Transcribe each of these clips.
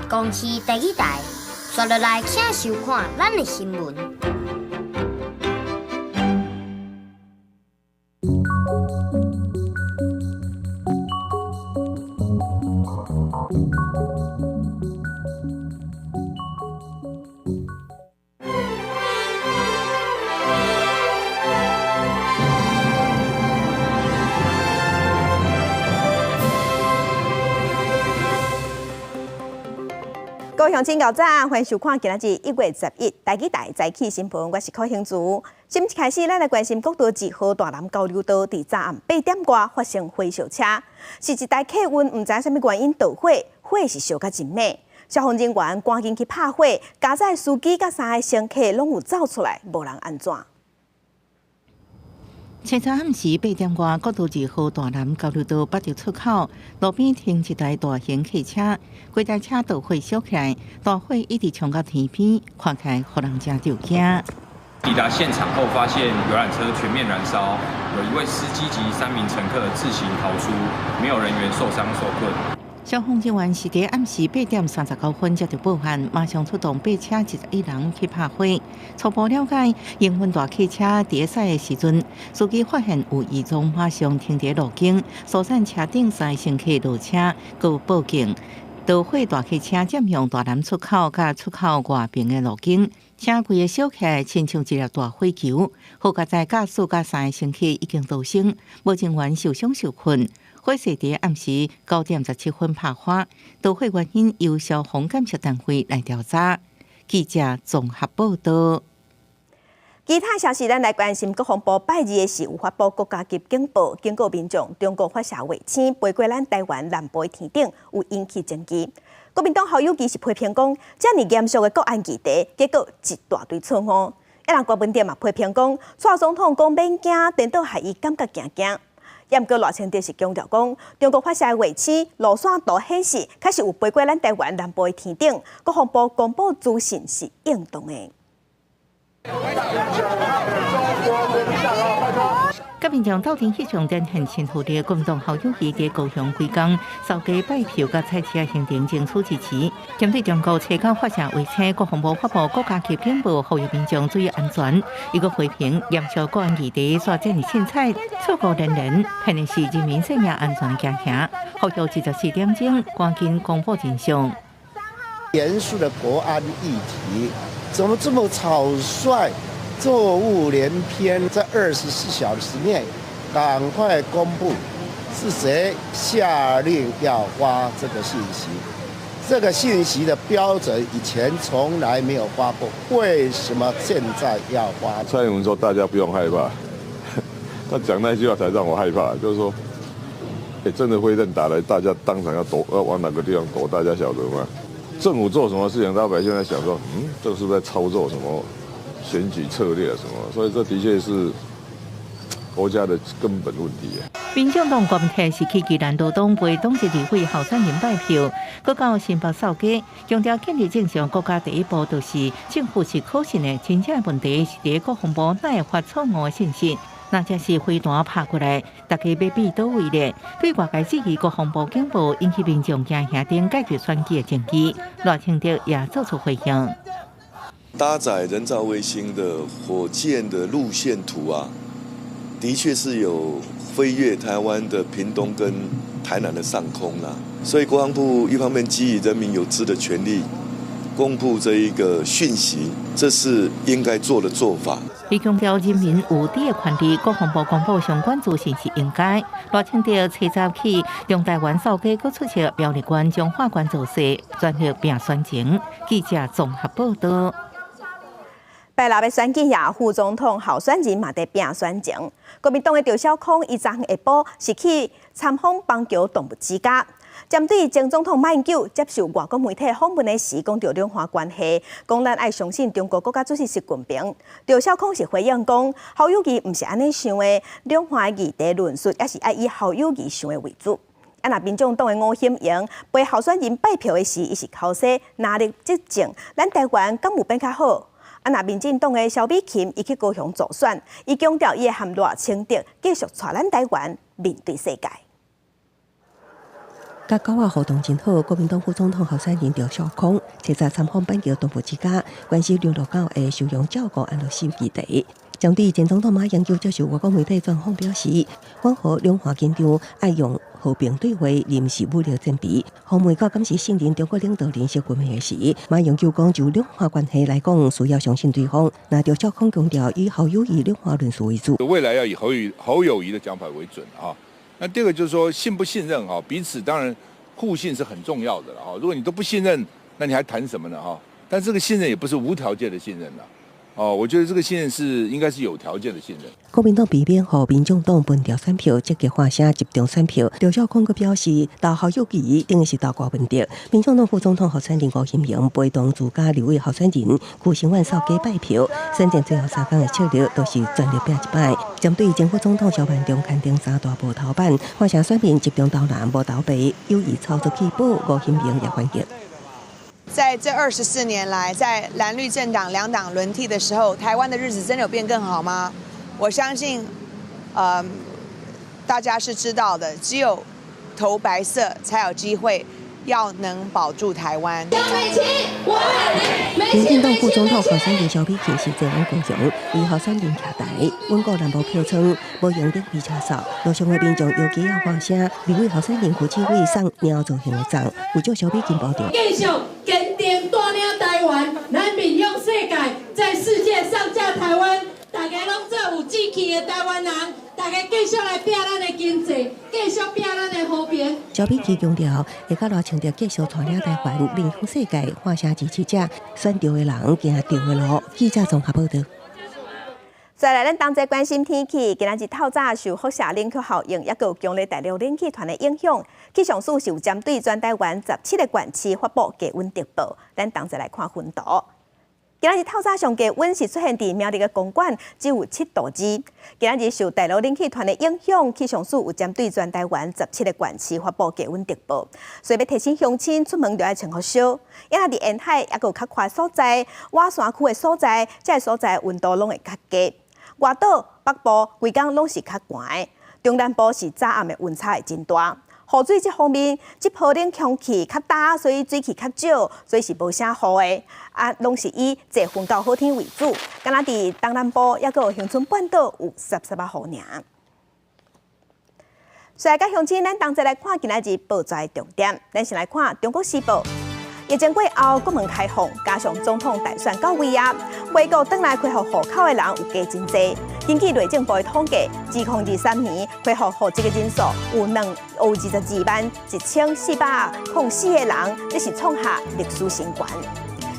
公視第一台，刷落來請收看咱的新聞。各位鄉親，早，歡迎收看今仔日1月11台語台早起新聞，我是柯興珠。新聞開始，咱來關心國道二號大湳交流道，佇昨暗八點外發生火燒車，是一台客運，毋知啥物原因著火，火是燒甲真猛。消防人員趕緊去拍火，駕駛司機佮三个乘客攏有走出來，無人按怎。清早暗時八點外，國道二號大湳交流道北埕出口路邊停一台大型客車，規台車著火燒起來，大火一直衝到天邊，看起來予人誠著驚。抵達現場後，發現遊覽車全面燃燒，有一位司機及三名乘客自行逃出，沒有人員受傷受困。消防人員是佇暗時8點39分接到報案，馬上出動八車21人去拍火。初步了解，營運大客車佇駛的時陣，司機發現有異狀，馬上停佇路肩，疏散車頂三个乘客落車，閣報警。著火大客車佔用大湳出口佮出口外爿的路肩，車規个燒起來，親像一粒大火球。好佳哉駕駛佮三个乘客已經逃生，無人員受傷受困。火勢佇暗時9點17分拍花，著火原因由消防檢測單位來調查。記者綜合報導。其他消息，咱來關心國防部拜二的時有發布國家級警報，警告民眾中國發射衛星飛過咱台灣南部的天頂，有引起爭議。國民黨侯友宜是批評講，遮爾嚴肅的國安議題，結果一大堆錯誤。啊，人郭文哲嘛批評講，蔡總統講免驚，顛倒害伊感覺驚驚。毋過賴清德是強調講，中國發射的衛星路線圖顯示，確實有飛過咱台灣南部的天頂。國防部公布資訊是應當的。佮民眾鬥陣翕相，展現親和力。國民黨侯友宜佇高雄規工掃街拜票，佮菜市仔行程爭取支持。針對中國初九發射衛星，國防部發布國家級警報，呼籲民眾注意安全。伊閣批評嚴肅國安議題，煞遮爾凊彩，錯誤連連，騙的是人民生命安全驚嚇。呼籲24點鐘趕緊公布真相。嚴肅的國安議題，怎麼這麼草率？錯誤連篇，在24小時內趕快公布是誰下令要發這個信息。這個信息的標準以前從來沒有發過，為什麼現在要發？蔡英文說大家不用害怕，他講那句話才讓我害怕，就是說，欸，真的飛彈打來，大家當場要躲，要往哪個地方躲，大家曉得嗎？政府做什麼事情，老百姓在想說，嗯，這個是不是在操作什麼？選舉策略什麼，所以這的確是國家的根本問題。民進黨郭文是去宜蘭羅東為黨籍立委候選人拜票，閣到新北掃街，強調建立正常國家第一步就是政府是可信的。真正的問題是佇國防部哪會發錯誤的信息，若這是飛彈拍過來，大家欲避佗位咧？對外界質疑國防部警報引起民眾驚嚇等解決選舉的爭議，賴清德也做出回應。搭載人造衛星的火箭的路線圖啊，的確是有飛越台灣的屏東跟台南的上空啦。所以國防部一方面基於人民有知的權利，公布這一個訊息，這是應該做的做法。伊強調人民有知的權利，國防部公布相關資訊是應該。賴清德初十去中台灣掃街，閣出席苗栗縣彰化縣造勢，全力拼選情。記者綜合報導。拜六欲選舉也，副總統候選人嘛佇拼選情。國民黨的趙小康，伊昨昏下晡是去參訪邦橋動物之家。針對前總統馬英九接受外國媒體訪問的時，講著兩岸關係，講咱愛相信中國國家主席習近平。趙小康是回應講，侯友宜毋是按呢想的，兩岸議題論述也是愛以侯友宜想的為主。啊，若民眾黨的吳欣盈陪候選人拜票的時，伊是剾洗藍綠執政，咱台灣敢有變較好？啊！若民進黨的蕭美琴，伊去高雄助選，伊強調伊會和賴清德繼續帶咱台灣面對世界。佮狗仔互動真好，國民黨副總統候選人趙少康，昨早參訪板橋動物之家，關心流浪狗的收容照顧安樂死議題。針對前總統馬英九接受外國媒體專訪表示，緩和兩岸緊張，愛用和平對話，而毋是武力戰備。訪問到敢是信任中國領導人習近平的時，馬英九講就兩岸關係來講，需要相信對方。那趙少康強調以侯友宜兩岸論述為主，未來要以侯友宜的講法為準啊。那第二個就是說信不信任啊，彼此當然互信是很重要的了啊。如果你都不信任，那你還談什麼呢？哈，但這個信任也不是無條件的信任啦。哦，我覺得這個信任是應該是有條件的信任。國民黨避免予民眾黨分掉選票，積極喊聲集中選票。趙少康閣表示，投侯友宜等於是投柯文哲。民眾黨副總統候選人吳欣盈陪同自家立委候選人邱成遠掃街拜票，選戰最後三工的策略都是全力拼一擺。針對前副總統蕭萬長勘定三大無頭版，喊聲選民集中投藍無投白，有意操作棄保，吳欣盈也反擊。在這24年來，在藍綠政黨兩黨輪替的時候，台灣的日子真的有變更好嗎？我相信，大家是知道的，只有投白色才有機會要能保住台灣。民進黨副總統候選人蕭美琴是前往高雄，為候選人徛台，穩固南部票倉，無用免費車掃。路上的民眾搖旗仔喊聲，立委候選人胡志偉送貓造型的粽，有祝蕭美琴保重。繼續堅定帶領台灣，咱面向世界，在世界上架台灣，大家攏做有志氣的台灣人，大家繼續來拼咱的經濟，繼續拼咱的和平。蕭美琴強調，會佮賴清德繼續帶領台灣面向世界，喊聲支持者，選對的人，行對的路。記者綜合報道。再來，咱同齊關心天氣。今仔日透早受輻射冷卻效應，抑閣有強烈大陸冷氣團的影響，氣象署是有針對全台灣17個縣市發布低溫特報。咱同齊來看溫度。今仔日透早上低溫是出現佇苗栗的公館，只有7度2。今仔日受大陸冷氣團的影響，氣象署有針對全台灣十七個縣市發布低溫特報，所以欲提醒鄉親出門著愛穿予少。抑佇沿海抑閣有較寬所在、倚山區的所在，這个所在溫度攏會較低。外島北部規工攏是較寒的，中南部是早暗的溫差會真大。雨水這方面，這波冷空氣較焦，所以水汽較少，所以是無啥雨的。啊，攏是以濟雲到好天為主。敢若佇東南部，抑閣有恆春半島有濕濕仔雨爾。所以，佮鄉親，咱同齊來看今仔日報紙重點。咱先來看《中國時報》。疫情過後，國門開放，加上總統大選到位啊，回國轉來恢復戶口的人有加真濟。根據內政部的統計，2023年恢復戶籍的人數有22萬1404個人，這是創下歷史新高。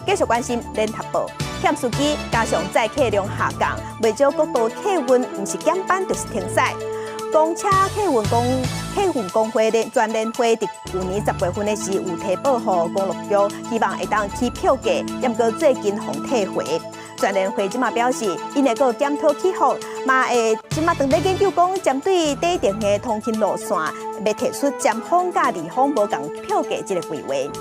繼續關心聯合報，欠司機加上載客量下降，袂少國道客運毋是減班就是停駛。公車客運公客運工會的全聯會佇舊年10月份的時有提報予公路局，希望會當起票價，毋過最近予退回。全聯會這馬表示，𪜶會閣檢討起伏，嘛會這馬當咧研究講，針對底層的通勤路線，欲提出尖峰佮離峰無仝票價這个規劃。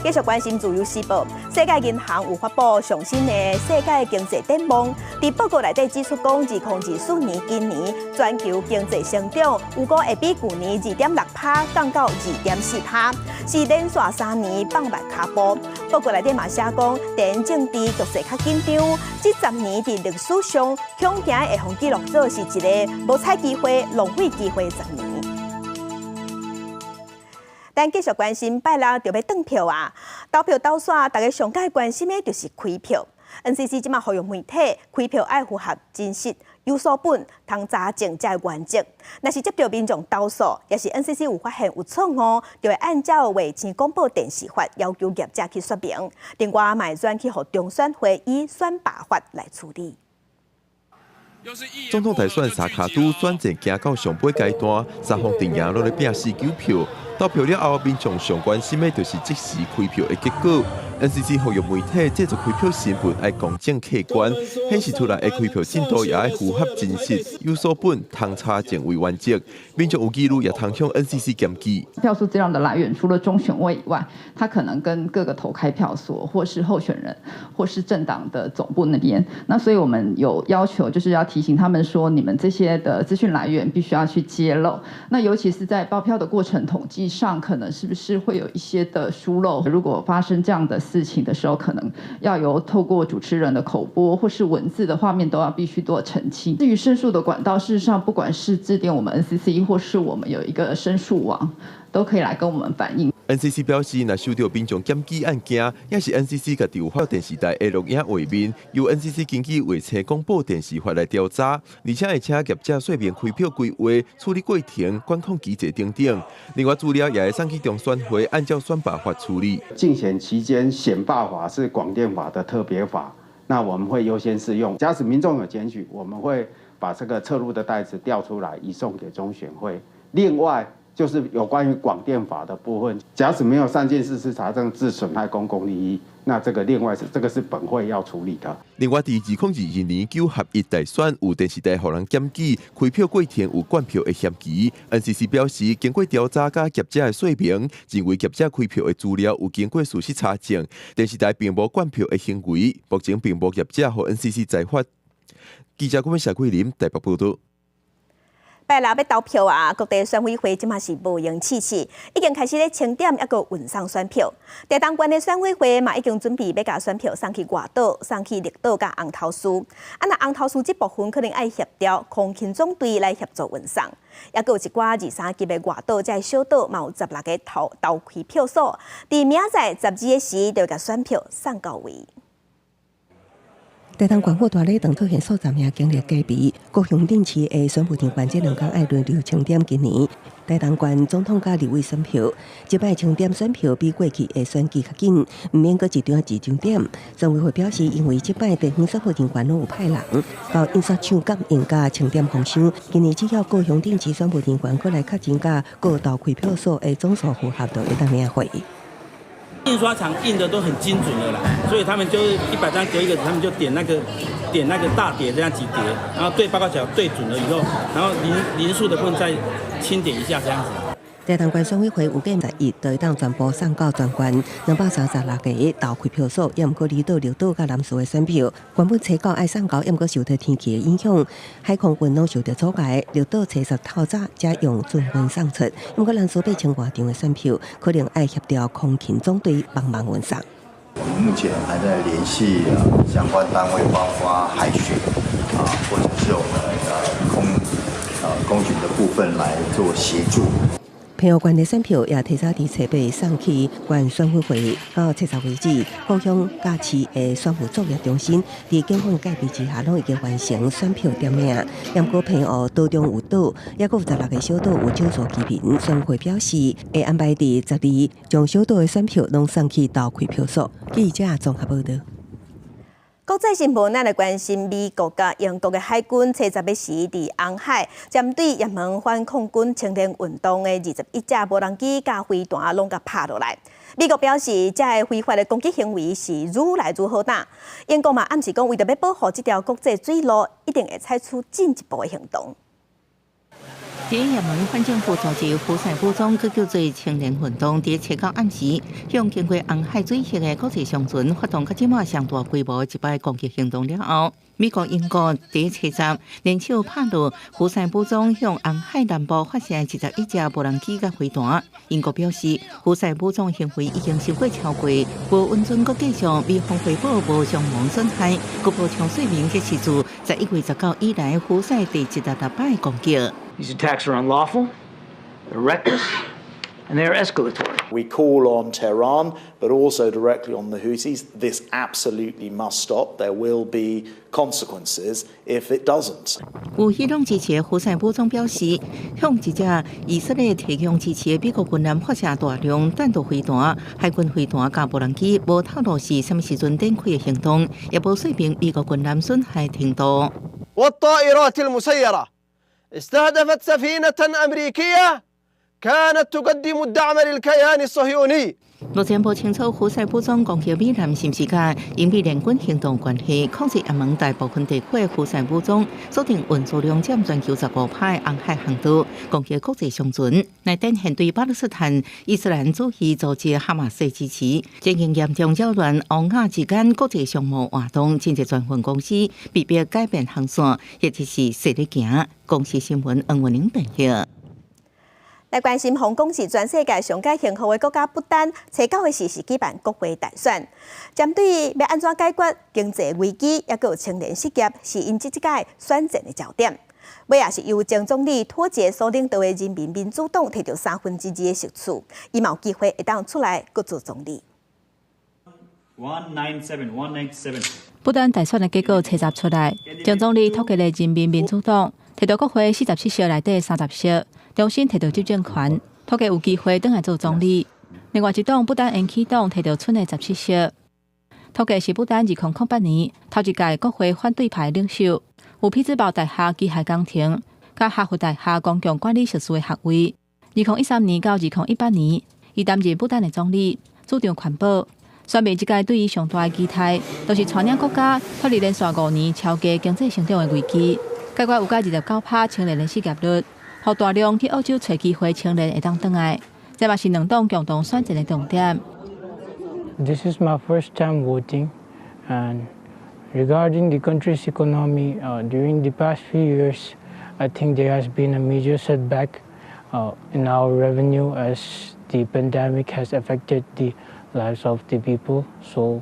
繼續關心自由時報，世界銀行有發布上新的世界經濟展望，佇報告內底指出講，2024年今年全球經濟成長預估會比舊年2.6%降到2.4%，是連續3年放慢跤步。報告內底嘛寫講，地緣政治局勢較緊張，這10年佇歷史上恐驚會予記錄做是一个無彩機會、浪費機會的十年。咱繼續關心拜六就欲轉票啊！投票倒煞，大家上蓋關心的就是開票。NCC 這馬呼籲媒體開票愛符合真實、有所本、通查證這个原則。若是接著民眾投訴，抑是 NCC 有發現有錯誤，就會按照衛星廣播電視法要求業者去說明。另外，嘛會轉去予中選會以選罷法來處理。總統大選三跤拄選戰行到上尾階段，三方陣營攏咧拚四九票。投票了後，民眾上關心的就是即時開票的結果。NCC 呼籲媒體製作開票新聞愛公正客觀，顯示出來的開票進度也愛符合真實，有所本、通查證為原則。民眾有疑慮也通向 NCC 檢舉。票數資料的來源，除了中選會以外，他可能跟各個投開票所，或是候選人，或是政黨的總部那邊。那所以我們有要求，就是要提醒他們說，你們這些的資訊來源必須要去揭露。那尤其是在報票的過程統計上，可能是不是會有一些的疏漏？如果發生這樣的事情的時候，可能要由透過主持人的口播或是文字的畫面，都要必須做澄清。至於申訴的管道，事實上不管是致電我們 NCC，或是我們有一個申訴網，都可以來跟我們反映。 NCC 表示，若收到民眾檢舉案件，也是 NCC 共調發電視台的錄影畫面，由 NCC 根據衛星廣播電視法來調查，而且會請業者說明開票規劃、處理過程、管控機制等等。另外資料也會送去中選會，按照選罷法處理。競選期間選罷法是廣電法的特別法，那我們會優先適用。假使民眾有檢舉，我們會把這個側錄的帶子調出來，移送給中選會。另外，就是有關於廣電法的部分，假使沒有善盡事實查證，致損害公共利益，那這個另外是這個是本會要處理的。另外，佇2022年九合一大選，有電視台予人檢舉開票過程有灌票的嫌疑。NCC 表示，經過調查佮業者的說明，認為業者開票的資料有經過事實查證，電視台並無灌票的行為，目前並無業者予 NCC 裁罰。記者顧問謝桂林台北報道。拜六欲投票啊！各地選委會這馬是無閒試試，已經開始咧清點，抑閣運送選票。台東縣的選委會嘛已經準備欲共選票送去外島、送去綠島佮紅頭嶼。啊，若紅頭嶼這部分可能愛協調空勤總隊來協助運送。抑閣有一寡二三級的外島，這小島嘛有16個投開票所，佇明仔載12個時就會共選票送到位。台東縣府大禮堂桃園數站也經歷戒備，各鄉鎮市的選務人員這兩工愛輪流清點今年台東縣總統佮立委選票，這擺清點選票比過去的選舉較緊，毋免閣一張一張點。選委會表示，因為這擺地方選務人員攏有派人到印刷廠感應佮清點封箱，今年只要各鄉鎮市選務人員閣來確認佮各投開票所的總數符合，就會當領回。印刷廠印的都很精準的啦，所以他們就是100張隔一個，他們就點那個大疊這樣幾疊，然後對報告表對準了以後，然後零數的部分再清點一下這樣子。台東縣選委會預計11就會當全部送到全縣236個投開票所，也毋過離島、綠島佮南勢的選票，原本初九愛送交，也毋過受到天氣的影響，海空運攏受到阻礙。綠島初十透早才用船運送出，毋過南勢8000外張的選票，可能愛協調空勤總隊幫忙運送。我們目前還在聯繫相關單位，包括海巡啊，或者是我們空軍的部分來做協助。澎湖縣的選票也提早佇初八送去縣選委會，到初十為止，各鄉佮市的選務作業中心，佇警方戒備之下，攏已經完成選票點名。毋過澎湖島中有島，抑閣有16個小島有少數居民，選委會表示會安排佇12將小島的選票攏送去投開票所。記者綜合報道。國際新聞，咱來關心美國佮英國的海軍，初十日時佇紅海針對也門反抗軍青年運動的21架無人機佮飛彈攏共拍落來。美國表示，這个非法的攻擊行為是愈來愈好打。英國嘛暗示講，為著欲保護這條國際水路，一定會採取進一步的行動。佇也門反政府組織胡塞武裝，閣叫做青年運動，佇初九暗時向經過紅海水域的國際商船發動較這馬上大規模一擺攻擊行動了後，美國、英國佇初十聯手拍落胡塞武裝向紅海南部發射21架無人機佮飛彈。英國表示，胡塞武裝行為已經傷過超過，無允准閣繼續美方回報無傷亡損害。閣補充說明，這是自11月19以來胡塞第76擺攻擊。 These attacks are unlawful, they're reckless, and they are escalatory. We call on Tehran, but also directly on the Houthis. This absolutely must stop. There will be consequences if it doesn't. 有伊朗支持的胡塞武裝表示，向一隻以色列提供支持的美國軍艦發射大量彈道飛彈、海軍飛彈佮無人機，無透露是啥物時陣展開的行動，也無說明美國軍艦損害程度。 والطائرات المسيرة استهدفت سفينة أمريكية كانت تقدم الدعم للكيان الصهيوني。目前無清楚胡塞武裝攻擊美艦是毋是佮英美聯軍行動關係，控制也門大部分地區的胡塞武裝鎖定運輸量佔全球15%的紅海航道，攻擊國際商船，來展現對巴勒斯坦伊斯蘭主義組織哈馬斯支持。這經嚴重擾亂歐亞之間國際商貿活動，真濟船運公司被迫改變航線，或者是踅咧行。公視新聞黃文玲編譯。來關心，予人講是全世界上蓋幸福的國家不丹，初九的時是舉辦國會大選，針對欲按怎解決經濟危機，抑閣有青年失業，是𪜶這這屆選戰的焦點。尾仔是由前總理托傑所領導的人民民主黨提著2/3的席次，伊嘛有機會會當出來閣做總理。 197, 197. 不丹大選的結果初十出來，前總理托傑的人民民主黨提著國會47席內底30席，重新提著執政權，托傑有機會轉來做總理。另外一黨不丹延禧黨提著賰的17席。托傑是不丹2008年頭一屆國會反對派領袖，有匹茲堡大學機械工程、佮哈佛大學公共管理碩士的學位。2013年到2018年，伊擔任不丹的總理，主張環保。選民這屆對伊上大的期待，就是帶領國家脫離連續5年超低經濟成長的危機，解決有甲29%青年的失業率，予大量去澳洲揣機會青年會當轉來。這嘛是兩黨共同選戰的重點。 This is my first time voting, and regarding the country's economy, during the past few years, I think there has been a major setback in our revenue as the pandemic has affected the lives of the people. So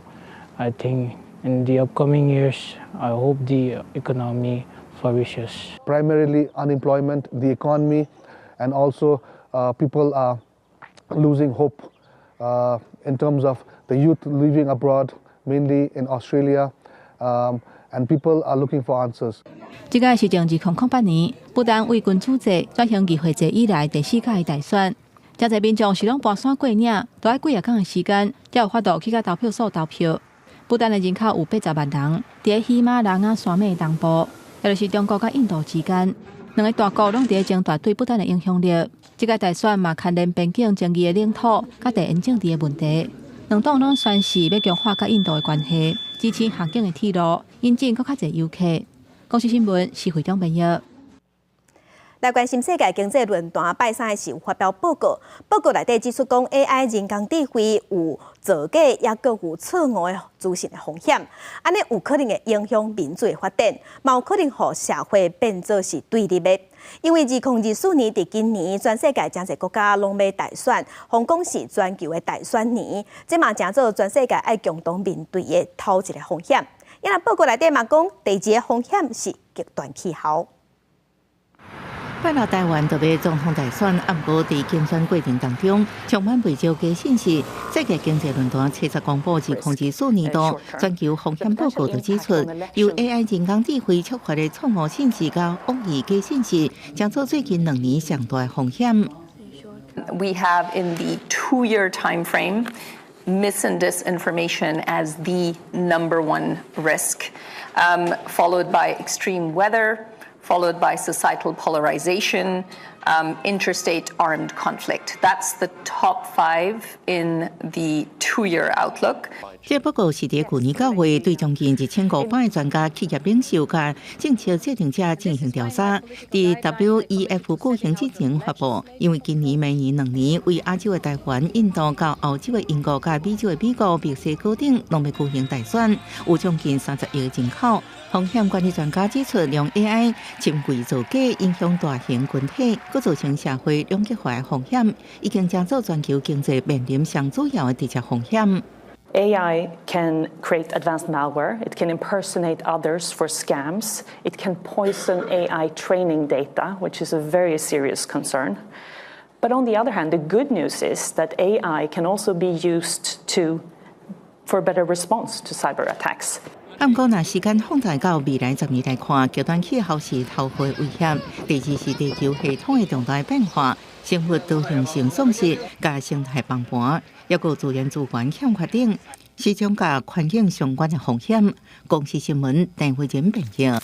I think in the upcoming years, I hope the economy flourishes. Primarily unemployment, the economy, and also people are losing hope in terms of the youth living abroad, mainly in Australia, and people are looking for answers. 這屆是自2008年不丹為君主制轉型議會制以來第四屆大選，誠濟民眾是攏跋山過嶺，都愛幾仔工的時間，才有法度去到投票所投票。不丹的人口有80萬人，佇喜馬拉雅山脈東部，也就是中國佮印度之間，兩個大國攏佇咧爭奪對不丹的影響力。這屆大選嘛牽連邊境爭議的領土佮地緣政治的問題。兩黨攏宣示欲強化佮印度的關係，支持絜境的鐵路，引進閣較濟遊客。公視新聞，施惠中編譯。來關心世界經濟論壇拜三的時有發表報告，報告內底指出講 AI 人工智慧有造假，抑閣有錯誤的資訊的風險，按呢有可能會影響民主的發展，嘛有可能予社會變做是對立的。因為2024年佇今年，全世界誠濟國家攏欲大選，予人講是全球的大選年，這嘛成做全世界愛共同面對的頭一個風險。因為報告內底嘛講，第二個風險是極端氣候。拜六台灣就欲總統大選，毋過佇競選過程當中，充滿袂少假信息。世界經濟論壇初十公布2024年度全球風險報告就指出，由 AI 人工智慧觸發的錯誤信息佮惡意假信息，成做最近2年上大的風險。 We have in the 2-year time frame mis and disinformation as the number one risk, followed by extreme weather, followed by societal polarization, interstate armed conflict. That's the top five in the 2-year outlook. 這報告是佇去年9月對將近1500個專家、企業領袖佮政策制定者進行調查，佇 WEF 舉行之前發布。因為今年、明年2年，位亞洲的台灣、印度、到歐洲的英國、佮美洲的美國、墨西哥等，攏欲舉行大選，有將近30億人口。風險管理專家指出，用 AI 深偽造假影響大型群體，閣造成社會兩極化的風險，已經成做全球經濟面臨上主要的直接風險。 AI can create advanced malware, it can impersonate others for scams, it can poison AI training data, which is a very serious concern. But on the other hand, the good news is that AI can also be used for better response to cyber attacks. 毋過，若時間放大到未來10年來看，極端氣候是頭號的威脅。第二是地球系統的重大變化，生物多樣性喪失、佮生態崩盤，抑閣自然資源欠缺等，是種佮環境相關的風險。公視新聞，陳慧珍編譯。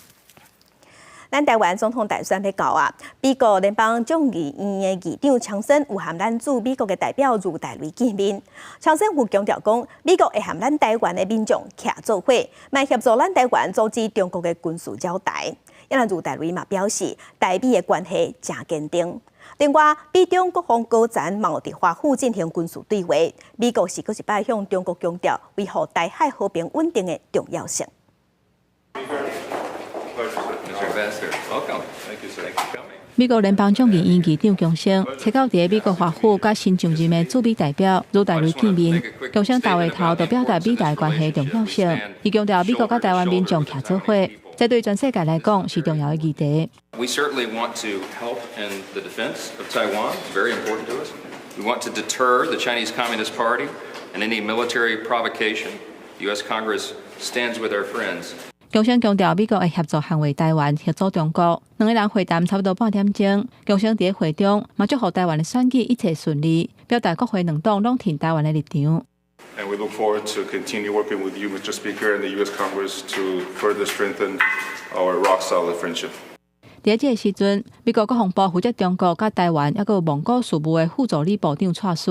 咱台灣總統大選欲到啊，美國聯邦眾議院的議長強生有和咱駐美國的代表盧大雷見面。強生有強調講，美國會和咱台灣的民眾徛做伙，嘛協助咱台灣阻止中國的軍事擾台。因為盧大雷嘛表示，台美的關係誠堅定。另外，美中國防高層嘛有佇華府進行軍事對話，美國是閣一擺向中國強調維護台海和平穩定的重要性。 Mr. Ambassador, welcome. Thank you, sir. Thank you for coming. 美國聯邦眾議院議長強生，初九佇美國華府佮新上任的駐美代表盧大雷見面，強生大話頭就表達美台關係重要性，伊強調美國佮台灣民眾徛做伙，這對全世界來講是重要的議題。 We certainly want to help in the defense of Taiwan. It's very important to us. We want to deter the Chinese Communist Party and any military provocation. The U.S. Congress stands with our friends. 強生強調，美國會協助捍衛台灣，嚇阻中國。兩个人會談差不多半點鐘，強生佇會中嘛祝福台灣的選舉一切順利，表達國會兩黨攏挺台灣的立場。 And we look forward to continue working with you, Mr. Speaker, and the U.S. Congress to further strengthen our rock-solid friendship. 佇這个時陣，美國國防部負責中國佮台灣抑閣蒙古事務的副助理部長蔡斯，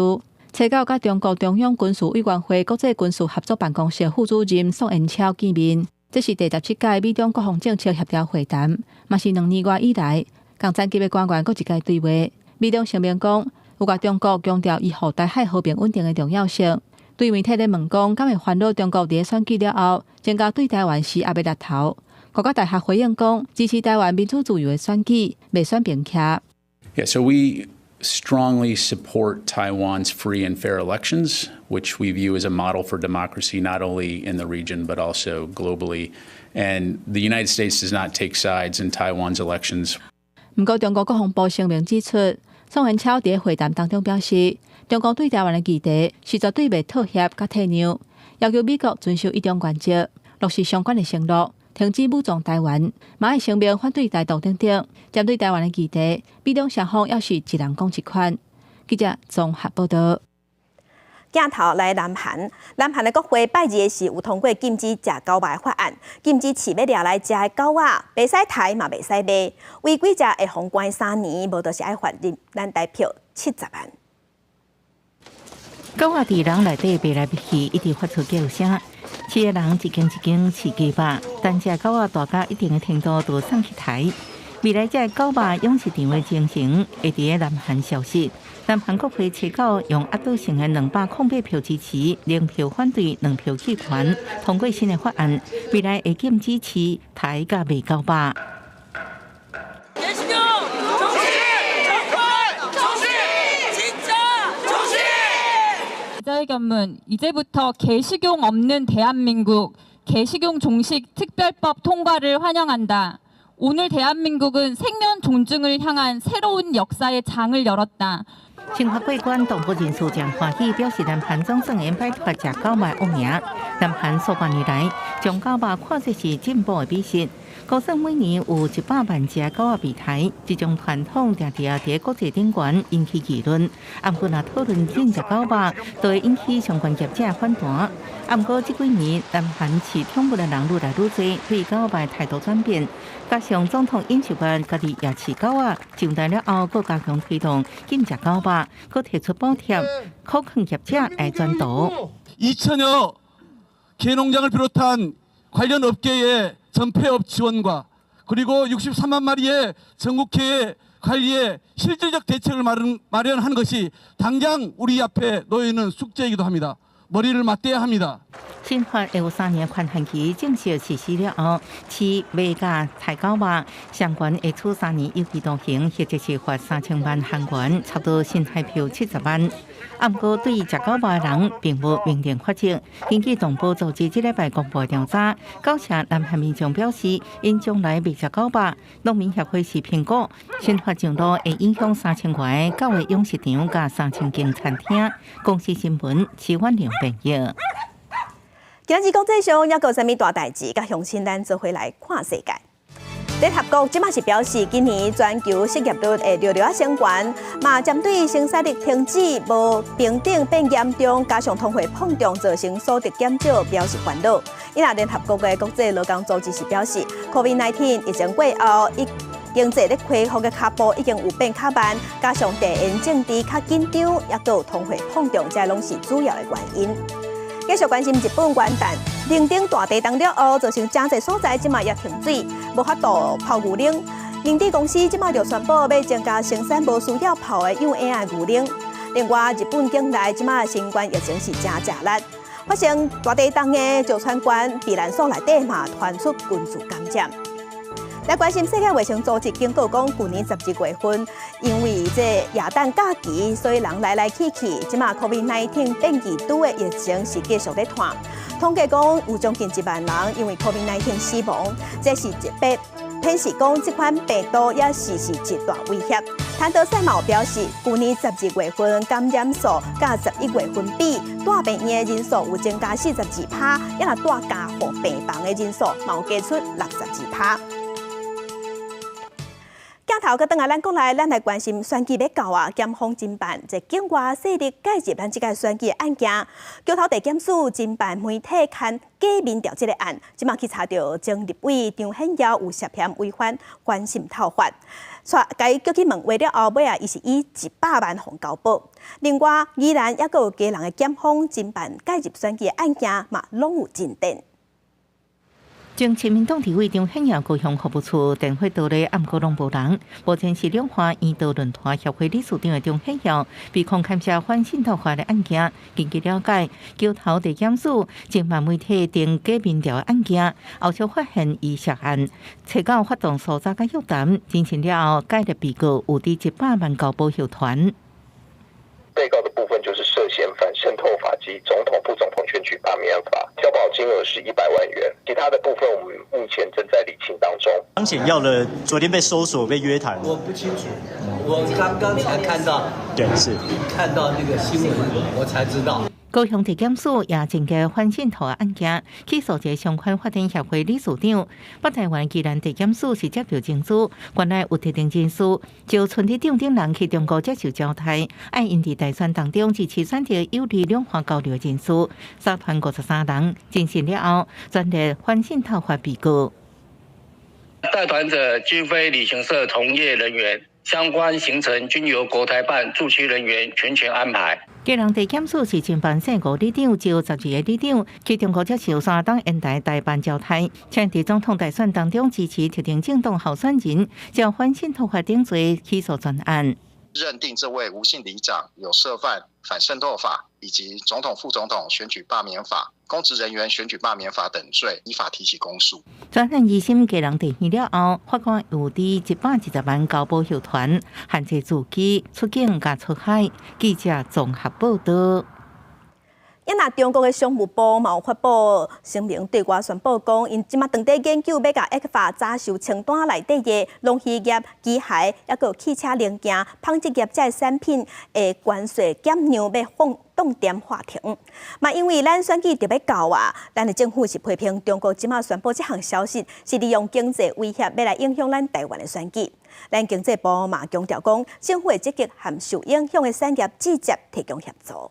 初九佮中國中央軍事委員會國際軍事合作辦公室副主任宋延超見面。這是第17屆美中國防政策協調會談，嘛是2年外以來，仝層級的官員閣一擺對話。美中聲明講，有共中國強調維護台海和平穩定的重要性。對媒體咧問講，敢會煩惱中國佇選舉了後，增加對台灣施壓的力頭？五角大廈回應講，支持台灣民主自由的選舉，袂選邊徛。 Yeah, so we strongly support Taiwan's free and fair elections, which we view as a model for democracy not only in the region but also globally. And the United States does not take sides in Taiwan's elections. 毋過，中國國防部聲明指出，宋遠超佇會談當中表示，中國對台灣的議題是絕對袂妥協佮退讓，要求美國遵守一中原則，落實相關的承諾，停止武裝台灣，嘛會聲明反對台獨等等。針對台灣的議題，美中雙方猶是一人講一款。記者綜合報道。鏡頭來南韓，南韓的國會拜二的時有通過禁止食狗肉的法案，禁止飼欲掠來食的狗仔，袂使刣嘛袂使賣，違規者會予關3年，無就是愛罰咱台票70萬。狗仔佇人內底爬來爬去，一直發出叫聲。飼的人一間一間飼雞肉，但食狗仔大到一定的程度，就送去刣。未來這个狗肉養殖場的情形會佇咧南韓消失。南韓國會初九用壓倒性的208票支持，0票反對，2票棄權，通過新的法案。未來會禁止飼、刣佮賣狗肉。 기자회견문 이제부터 개식용 없는 대한민국 개식용 종식 특별법 통과를 환영한다. 오늘 대한민국은 생명 존중을 향한 새로운 역사의 장을 열었다. 新法過關動物人士誠歡喜，表示南韓總算會擺脫食狗肉惡名。南韓數百年來將狗肉看作是進補的美食，估算每年有100萬隻狗仔被刣。這種傳統定定佇國際頂懸引起議論。毋過若討論禁食狗肉，就會引起相關業者反彈。毋過這幾年南韓飼寵物的人愈來愈濟，對狗肉態度轉變。加上總統尹錫悅家己也飼狗仔，上台了後，閣加強推動禁食狗肉，閣提出補貼，苦勸業者愛轉投。 2천여 개 농장을 비롯한 관련 업계의 전폐업 지원과 그리고 63만 마리의 전국개의 관리에 실질적 대책을 마련하는 것이 당장 우리 앞에 놓여 있는 숙제이기도 합니다. 머리를 맞대야 합니다. 新法有3年寬限期正式實施了後，飼賣佮刣狗肉相關會處3年有期徒刑，或者是罰3000萬韓元，差不多新台票70萬。毋過對食狗肉的人並無明定罰則。根據動保組織這禮拜公布的調查，九成南韓民眾表示，𪜶將來袂食狗肉。農民協會是評估，新法上路會影響3000外狗的養殖場佮3000間餐廳。公視新聞，徐婉玲編譯。今日國際上猶閣有啥物大代誌？佮鄉親咱做伙來看世界。聯合國這馬是表示，今年全球失業率會略略仔升懸，嘛針對生產力停止、無平等變嚴重，加上通貨膨脹造成所得減少，表示煩惱。伊若聯合國的國際勞工組織是表示，COVID-19 疫情過後，伊經濟咧恢復的腳步已經有變較慢，加上地緣政治較緊張，抑閣有通貨膨脹，這攏是主要的原因。繼續關心日本元旦，能登大地動了後，造成誠濟所在這馬也停水，無法度泡牛奶。明治公司這馬就宣布欲增加生產無需要泡的養嬰仔牛奶。另外，日本境內這馬新冠疫情是誠食力，發生大地動的石川縣避難所內底嘛傳出群聚感染。來關心世界衛生組織警告講，舊年12月份，因為這耶誕假期，所以人來來去去，這馬 COVID-19 變異株的疫情是繼續咧傳。統計講有將近1萬人因為 COVID-19 死亡，這是一筆顯示講這款病毒也是一大威脅。譚德塞嘛有表示，舊年12月份感染數佮11月份比，蹛病院的人數有增加42%，抑若蹛加護病房的人數嘛有加出62%。鏡頭閣轉來咱國內，咱來關心選舉欲到啊，檢方偵辦這境外勢力介入咱這個選舉的案件。橋頭地檢署偵辦媒體刊假民調這个案，這馬去查著前立委張顯耀有涉嫌違反反滲透法，共伊叫去問話了後，尾仔伊是以100萬予交保。另外，宜蘭抑閣有家人的檢方偵辦介入選舉的案件，嘛攏有進展。前親民黨立委張顯耀高雄服務處電火刀咧，毋過攏無人。目前是兩岸醫道論壇協會理事長的張顯耀，被控牽涉反滲透法的案件。根據了解，橋頭地檢署偵辦媒體登假民調的案件，後續發現伊涉案，揣九發動搜查佮約談，偵訊了後，解列被告有佇100萬交保休團。被告的部分就是涉嫌反滲透法及總統、副總統選舉罷免法，交保金額是100萬元，其他的部分我們目前正在釐清當中。張顯耀的昨天被搜索、被約談，我不清楚，我剛剛才看到，對，是看到那個新聞，我才知道。高雄地檢署也偵結反滲透案件，起訴一个相關發展協會理事長。北台灣宜蘭地檢署是接著偵查，原來有特定人士就村里長等人去中國接受招待，愛𪜶佇大選當中支持選擇有利兩岸交流的人士，三團53人，偵訊了後，轉列反滲透法被告。帶團者均非旅行社從業人員，相關行程均由國台辦駐區人員全權安排。基隆地檢署是偵辦姓吳里長，招12個里長去中國接受山東煙台代辦招待，請佇總統大選當中支持特定政黨候選人，照反滲透法定罪起訴全案。認定這位吳姓里長有涉犯反滲透法以及總統、副總統選舉罷免法、公職人員選舉罷免法等罪，依法提起公訴。全案二審基隆地院了後，法官有佇120萬交保候傳，限制自己出境佮出海。記者綜合報道。抑若中國的商務部嘛有發布聲明，對外宣布講，𪜶這馬正佇研究欲共 ECFA 早收清單內底的農漁業、機械，抑閣有汽車零件、紡織業這个產品的關稅減讓，欲放凍點劃停。嘛，因為咱選舉就欲到啊，咱的政府是批評中國這馬宣布這項消息，是利用經濟威脅欲來影響咱台灣的選舉。咱經濟部嘛強調講，政府會積極和受影響的產業直接提供協助。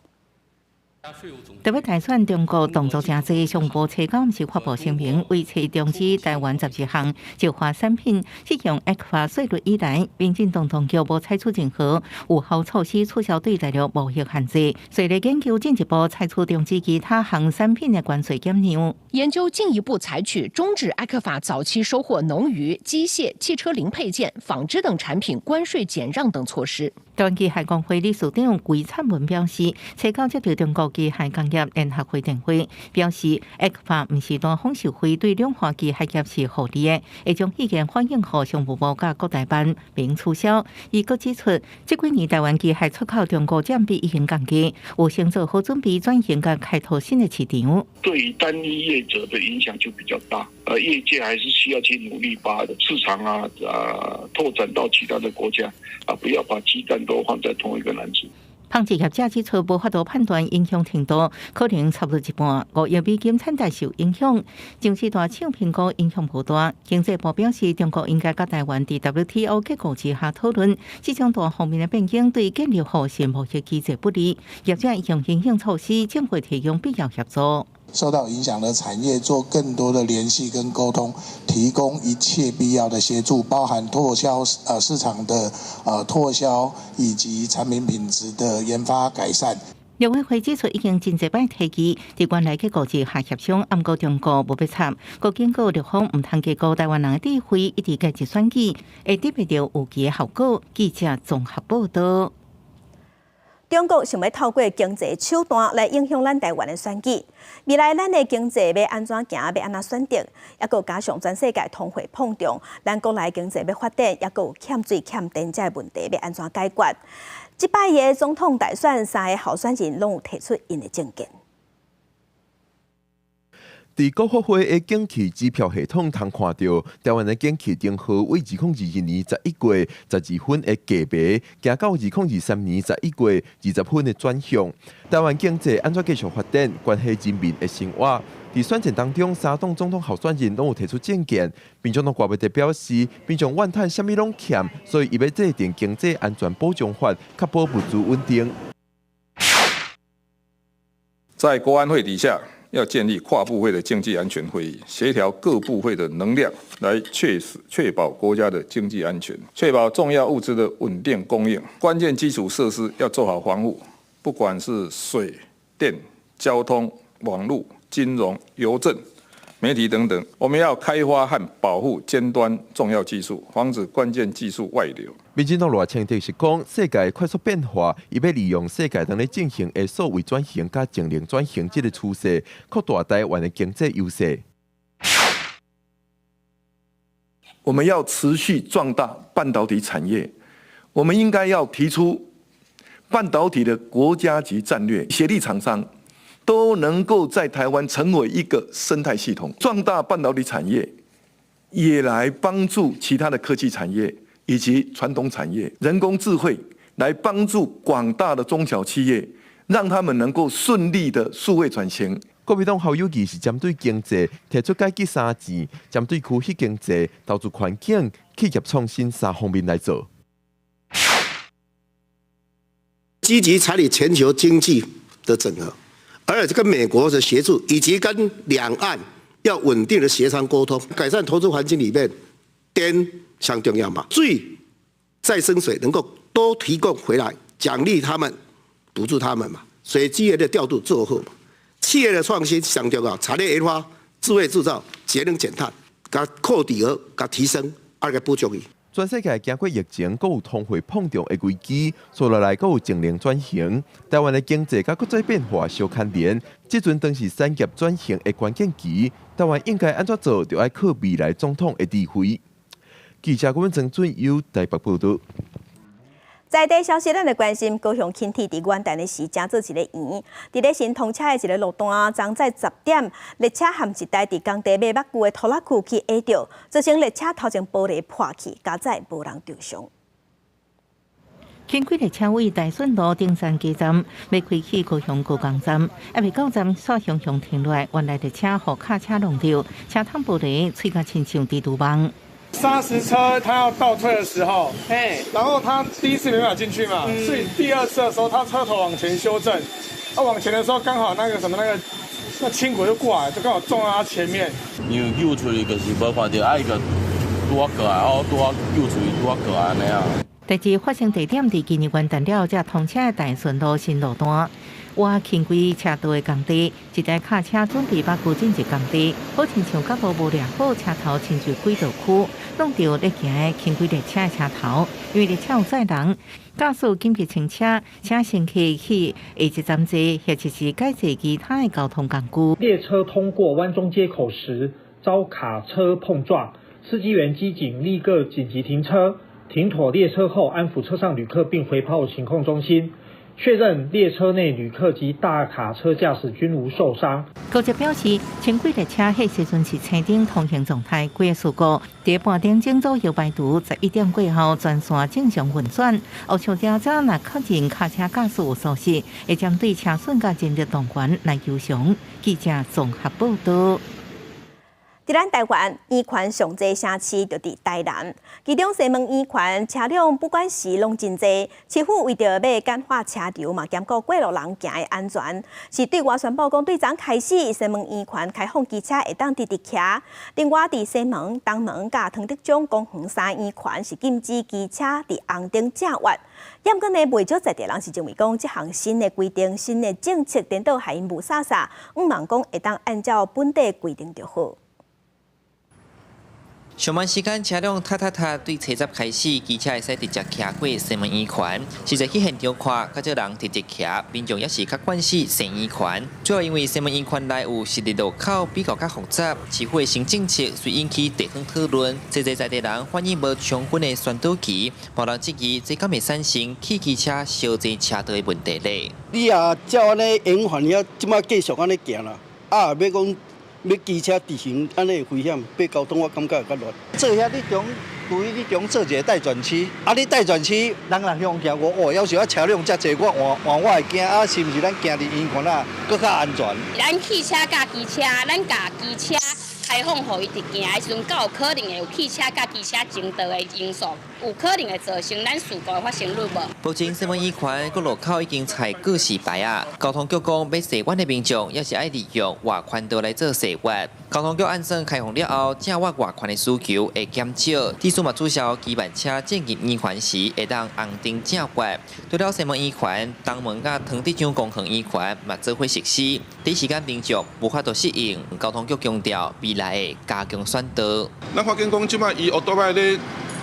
特欲大選，中國動作誠濟，商務部初九是發布聲明，維持終止台灣12項石化產品適用 ECFA 稅率以來，民進黨當局無採取任何有效措施取消對大陸貿易限制，隨咧研究進一步採取終止其他項產品的關稅減讓。研究進一步採取終止 ECFA 早期收穫農漁、機械、汽車零配件、紡織等產品關稅減讓等措施。台灣機械公會理事長歸燦文表示，初九接到中國機械工業聯合會電話，表示 ECFA 毋是單方受惠，對兩岸機械業是互利的，會將意見反映予商務部佮國台辦，並取消。伊閣指出，這幾年台灣機械出口中國佔比已經降低，有先做好準備轉型佮開拓新的市場。對於單一業者的影響就比較大，業界還是需要去努力把市場啊拓展到其他的國家，啊，不要把雞蛋都放在同一個籃子。紡織業者指出，無法度判斷影響程度，可能差不多一半。5億美金產值受影響，上市大廠蘋果影響無大。經濟部表示，中國應該佮台灣佇 WTO 結構之下討論，這種大方面的變更對建立互信貿易機制不利。業者用因應措施，政府提供必要協助。受到影響的產業做更多的聯繫跟溝通，提供一切必要的協助，包含拓銷市場的拓銷以及產品品質的研發改善。陸委會指出，已經真濟擺提議，佇原來結構之下協商，毋過中國無欲插，閣警告陸方毋通低估台灣人的智慧，一直家己選舉會得袂著預期的效果。記者綜合報道。中國想欲透過經濟手段來影響咱台灣的選舉。未來咱的經濟欲按怎行，欲按怎選擇，抑閣加上全世界通貨膨脹，咱國內經濟欲發展，抑閣有欠水欠電這个問題，欲按怎解決？這擺的總統大選，三个候選人攏有提出𪜶的政見。佇國發會的景氣指標系統通看著，台灣的景氣燈號為2022年11月12分的低迷，行到2023年11月20分的轉向。台灣經濟按怎繼續發展，關係人民的生活。佇選戰當中，三黨總統候選人攏有提出政見。民進黨郭台銘表示，民眾怨嘆啥物攏欠，所以伊欲制定經濟安全保障法，確保物資穩定。在國安會底下，要建立跨部會的經濟安全會議，協調各部會的能量，來確實確保國家的經濟安全，確保重要物資的穩定供應，關鍵基礎設施要做好防護，不管是水電、交通、網路、金融、郵政、媒體等等，我們要開發和保護尖端重要技術，防止關鍵技術外流。民進黨賴清德是講，世界快速變化，伊欲利用世界當咧進行的數位轉型佮淨零轉型這个趨勢，擴大台灣的經濟優勢。我們要持續壯大半導體產業，我們應該要提出半導體的國家級戰略，協力廠商都能夠在台灣成為一個生態系統，壯大半導體產業，也來幫助其他的科技產業以及傳統產業、人工智慧，來幫助廣大的中小企業，讓他們能夠順利的數位轉型。國民黨侯友宜是針對經濟提出改革三箭，針對區域經濟、投資環境、企業創新三方面來做。積極參與全球經濟的整合，而且跟美國的協助，以及跟兩岸要穩定的協商溝通，改善投資環境裡面，電上重要嘛？水再生水能夠多提供回來，獎勵他們，補助他們嘛？水資源的調度做好嘛？企業的創新上重要，產業研發、智慧製造、節能減碳，共擴底額、共提升，二個補助伊。全世界經過疫情，閣有通貨膨脹的危機，紲落來閣有淨零轉型。台灣的經濟佮國際變化相牽連，這陣當是產業轉型的關鍵期。台灣應該按怎做，就愛靠未來總統的智慧。記者郭文曾俊友台北報導。在地消息，咱來關心高雄輕鐵佇元旦的時，成做一个圓。佇咧新通車的一个路段，昨早10點，列車和一台佇工地賣木具的拖拉庫去挨著，造成列車頭前玻璃破去，佳哉無人受傷。輕軌列車位大順路頂山基站，欲開去高雄高工站，猶未到站，煞雄雄停落來，原來列車予卡車挵著，車窗玻璃碎甲親像蜘蛛網。砂石車它要倒退的時候，然後它第一次沒辦法進去嘛，所以第二次的時候，它車頭往前修正，它往前的時候剛好那個什麼那個那輕軌就過來，就剛好撞到它前面。因為救出去就是無看著，啊伊就拄仔過來，我拄仔救出去拄仔過來按呢啊。代誌發生地點佇今年元旦了，才通車的大順路新路段，挖輕軌車道的工地，一台卡車準備把具進入工地，好親像角度無掠好，車頭親像軌道區，弄著咧行的輕軌列車的車頭，因為列車有載人，駕駛緊急停車，請乘客去下一站坐，或者是改坐其他的交通工具。列車通過灣中街口時，遭卡車碰撞，司機員機警立刻緊急停車。停妥列車後，安撫車上旅客並回報行控中心。確認列車內旅客及大卡車駕駛均無受傷。高鐵表示，輕軌列車彼時陣是青燈通行狀態，幾個事故佇半點鐘左右排除，11點過後全線正常運轉。後續調查若確認卡車駕駛有疏失，會針對車損佮人力動員來求償。記者綜合報道。佇咱台灣，圓環上濟城市就佇台南，其中西門圓環車輛不管時攏真濟，市府為著欲簡化車流嘛，兼顧過路人行的安全，是對外宣布講，對昨開始西門圓環開放機車會當直直騎。另外，佇西門、東門佮湯德章公園三圓環是禁止機車佇紅燈正越。毋過呢，袂少在地人是認為講，這項新的規定、新的政策，顛倒予𪜶霧煞煞，向望講會當按照本地規定就好。上班時間車輛塞塞塞，對初十開始，機車會使直接騎過西門圓環。實際去現場看，較少人直直騎，民眾也是較慣勢西圓環。主要因為西門圓環內有十字路口比較較複雜，市府的新政策遂引起地方討論。濟濟在地人反映無充分的宣導期，無人質疑這敢會產生汽機車相爭車道的問題咧。你若照按呢圓環遐，這馬繼續按呢行啦，啊，欲講。欲機車直行，按呢會危險，對交通我感覺會較亂。做遐你中，對你中做一个待轉區，啊，你待轉區，人若向行，我哦，要是我車輛遮濟，我換換我會驚，啊，是毋是咱行佇圓環啊，閣較安全？咱汽車佮機車，咱共機車開放予伊直行的時陣，敢有可能會有汽車佮機車爭道的因素，有可能會造成咱事故的發生率無？目前西門圓環各路口已經採告示牌啊，交通局講欲踅彎的民眾也是愛利用外環道來做踅彎。交通局按算開放了後，正越外環的需求會減少，至少嘛註銷機慢車進入圓環時會當紅燈正越。除了西門圓環、東門佮湯德章公園圓環嘛做伙實施，第一時間民眾無法度適應。交通局強調未來會加強宣導。咱發現講，這擺伊歐多擺咧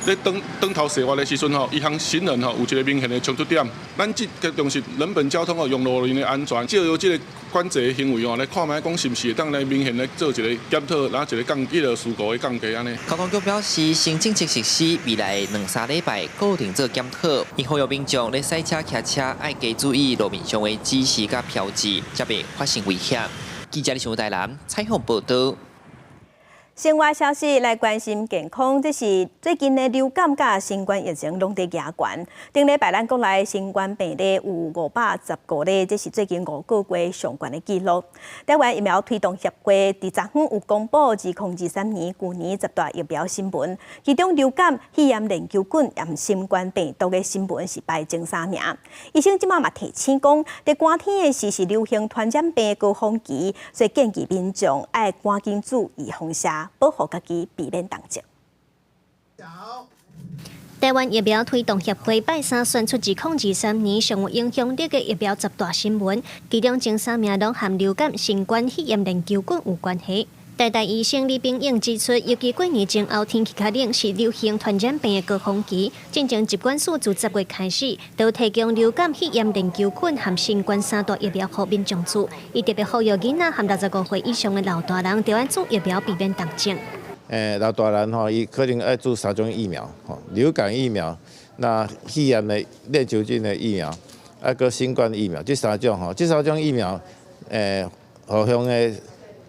咧轉轉頭踅彎的時陣吼，伊和行人吼有一個明顯的衝突點。咱這個重視人本交通哦，用路人的安全，藉由這個管制的行為吼，來看覓講是毋是會當來明顯來做一個檢討，然後一個降彼個事故的降低按呢。交通局表示，新政策實施未來兩三禮拜固定做檢討，伊呼籲民眾咧駛車騎車愛加注意路面上的指示佮標誌，才袂發生危險。記者李新台南採訪報導。生活消息來關心健康，這是最近的流感佮新冠疫情攏佇加懸。頂禮拜咱國內新冠病例有515例，這是最近5個月上懸的紀錄。台灣疫苗推動協會佇昨昏有公布2023年舊年十大疫苗新聞，其中流感、肺炎鏈球菌和新冠病毒的新聞是排前三名。醫生這馬嘛提醒講，佇寒天的時是流行傳染病高峰期，所以建議民眾愛趕緊注預防射，保護家己，避免重症。台灣疫苗推動協會拜三選出2023年上有影響力的疫苗十大新聞，其中前三名攏和流感、新冠肺炎鏈球菌有關係。台大醫生李炳穎指出，尤其過年前後天氣較冷，是流行傳染病的高峰期。進前疾管署自10月開始，都提供流感、肺炎鏈球菌和新冠三大疫苗予民眾注。伊特別呼籲囡仔和65歲以上的老大人，著愛注疫苗，避免重症。老大人吼，伊可能愛注三種疫苗，吼，流感疫苗、那肺炎的鏈球菌的疫苗，啊，閣新冠疫苗，這三種吼，這三種疫苗，互相的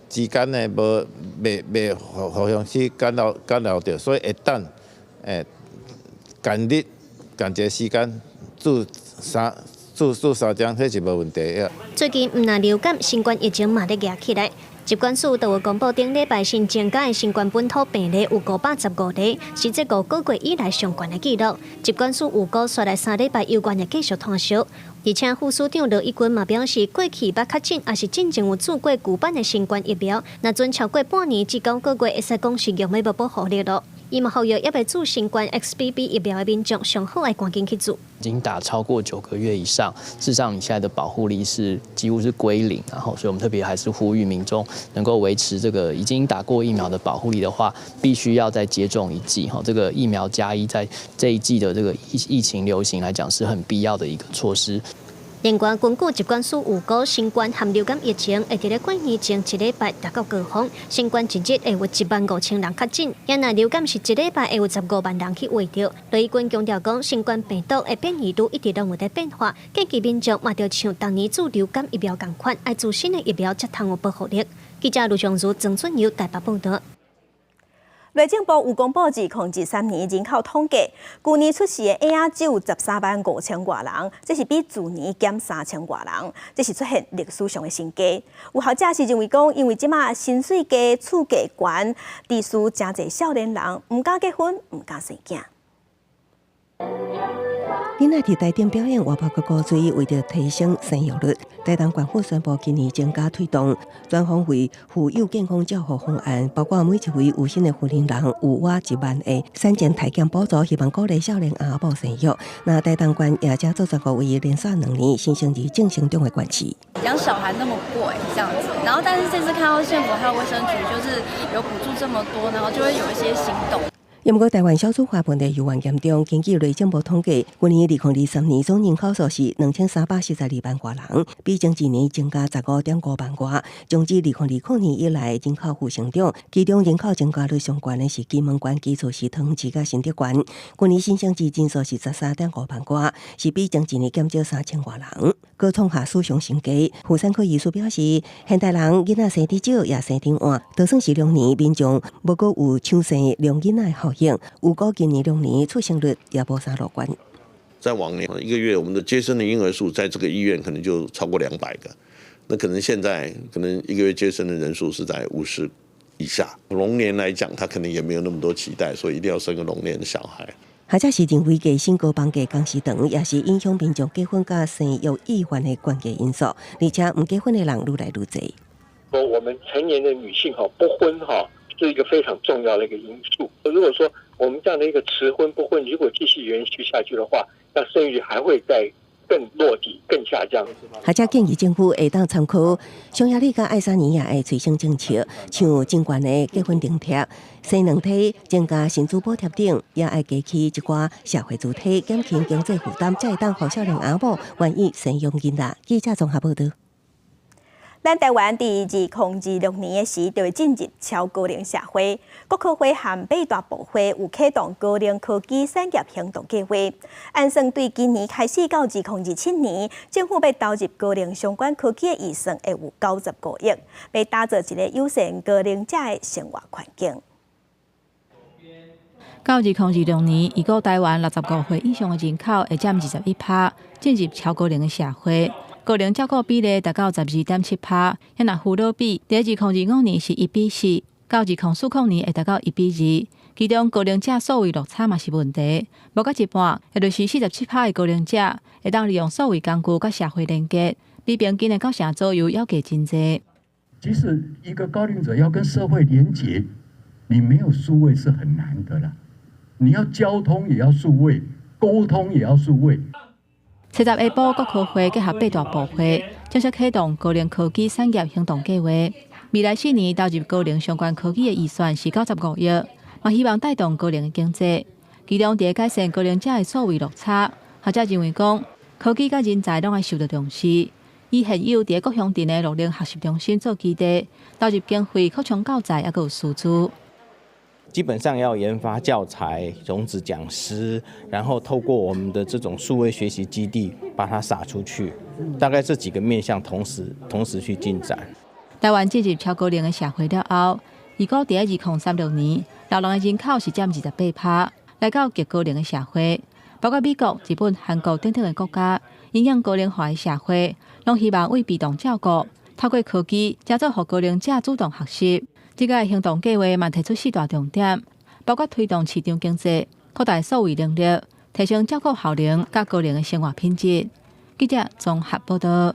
之間呢，無袂袂互互相去干擾干擾著，所以會當仝日仝一個時間注三注注三針，彼是無問題的。最近毋但流感、新冠疫情嘛咧夯起來。疾管署都有公布，頂禮拜新增加的新冠本土病例有515例，是這5個月以來上懸的紀錄。疾管署預估，紲來3禮拜猶原會繼續湠燒。而且副署長羅一鈞嘛表示，過去捌確診，抑是進前有注過舊版的新冠疫苗，若準超過半年至9個月，會使講是用欲無保護力囉。伊嘛呼籲猶未注新冠 XBB 疫苗的民眾，上好愛趕緊去注。已經打超過9個月以上，事實上你現在的保護力是幾乎是歸零，然後所以我們特別還是呼籲民眾能夠維持這個已經打過疫苗的保護力的話，必須要再接種一劑哈。這個疫苗加一，在這一季的這個疫情流行來講是很必要的一個措施。另外，根據疾管署預估，新冠和流感疫情會佇咧過年前一禮拜達到高峰。新冠一日會有1萬5千人確診，抑若流感是一禮拜會有15萬人去罹著。羅致光強調講，新冠病毒的變異株一直攏有佇變化，建議民眾嘛著像當年注流感疫苗仝款，愛注新的疫苗才通有保護力。記者盧尚如、曾俊友台北報導。內政部有公布2023年人口統計，舊年出世的嬰仔只有13萬5千外人，這是比去年減3千外人，這是出現歷史上的新低。有學者是認為講，因為這馬薪水低、厝價懸，致使誠濟少年人毋敢結婚、毋敢生囝。囡仔佇台頂表演活潑閣古錐，為著提升生育率，台東縣府宣布今年增加推動全方位婦幼健康照護方案，包括每一位有身的婦人人有額1萬的產前體檢補助，希望鼓勵少年阿某生育。那台東縣也將做全國唯一連續2年新生兒正成長的縣市。養小孩那麼貴，這樣子，然後但是這次看到縣府還有衛生局，就是有補助這麼多，然後就會有一些心動。毋過台灣少子化問題猶原嚴重，根據內政部統計，去年2023年總人口數是2342萬外人，比前一年增加15.5萬外。終止2020年以來人口負成長，其中人口增加率上懸的是金門縣，其次是桃園市佮新竹縣。去年新生兒人數是13.5萬外，是比前一年減少3千外人，閣創下史上新低。婦產科醫師表示，現代人囡仔生得少，也生得晚，就算是龍年，民眾無閣有搶生龍囡仔的效應。預估今年龍年出生率也無啥樂觀。在往年一個月，我們的接生的嬰兒數在這個醫院可能就超過200個，那可能現在可能一個月接生的人數是在50以下。龍年來講，他可能也沒有那麼多期待，所以一定要生個龍年的小孩。學者是認為，低薪高房價工時長，也是影響民眾結婚佮生育意願的關鍵因素。而且，毋結婚的人愈來愈濟。我們成年的女性哈不婚哈，是一個非常重要的一個因素。如果說我們這樣的一個遲婚不婚，如果繼續延續下去的話，那生育率還會再更落底、更下降。學者建議政府會當參考匈牙利佮愛沙尼亞的催生政策，像增懸的結婚津貼、生兩胎、增加薪資補貼等，也愛加起一寡社會主體，減輕經濟負擔，才會當予少年阿某願意生養囡仔。記者綜合報導。咱台灣佇2026年的時，就會進入超高齡社會。國科會和八大部會有啟動高齡科技產業行動計劃，按算對今年開始到2027年，政府欲投入高齡相關科技的預算會有95億，欲打造一个友善高齡者的生活環境。到2026年，預估台灣65歲以上的人口會佔21%，進入超高齡的社會。高齡照顧比例達到12.7%，抑若扶老比，佇2025年是1比4，到2040年會達到1比2。其中高齡者數位落差嘛是問題，無到一半，也就是47%的高齡者會當利用數位工具佮社會連結，比平均的9成左右猶低真濟。其實一個高齡者要跟社會連結，你沒有數位是很難的啦。你要交通也要數位，溝通也要數位。七十下晡，國科會結合八大部會，正式啟動高齡科技產業行動計劃。未來4年投入高齡相關科技的預算是95億，嘛希望帶動高齡的經濟。其中，佇改善高齡者的數位落差，學者認為講，科技佮人才攏愛受到重視。以現有佇各鄉鎮的樂齡學習中心做基地，投入經費擴充教材，猶閣有師資。基本上要研發教材、種子講師，然後透過我們的這種數位學習基地，把它撒出去。大概這幾個面向同時去進展。台灣進入超高齡的社會了後，預估佇2036年，老人的人口是佔28%，來到極高齡的社會，包括美國、日本、韓國等等的國家，因應高齡化的社會，攏希望為被動照顧，透過科技，加做予高齡者主動學習。這个行動計劃嘛提出四大重點，包括推動市場經濟、擴大數位能力、提升照顧效能、佮高齡的生活品質。記者綜合報導。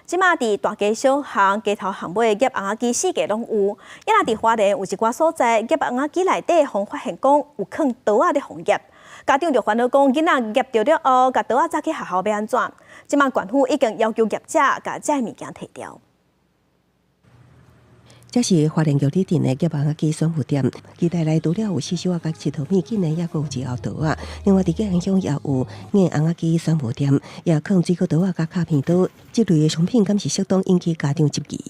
這馬佇大街小巷、街頭巷尾夾甕仔機四界攏有。抑若佇花蓮有一寡所在夾甕仔機內底，予發現講有囥刀仔佇予夾。家長就煩惱講，囡仔夾著了後，共刀仔載去學校欲按怎？這馬縣府已經要求業者共這个物件提掉。這是花蓮玉里鎮的夾蠓仔機選物店，期待內除了有四手仔佮𨑨迌物，竟然猶閣有一後刀仔。另外，佇建安鄉也有硬尪仔機選物店，也囥水果刀仔佮敲片刀，這類的商品敢是適當引起家長質疑？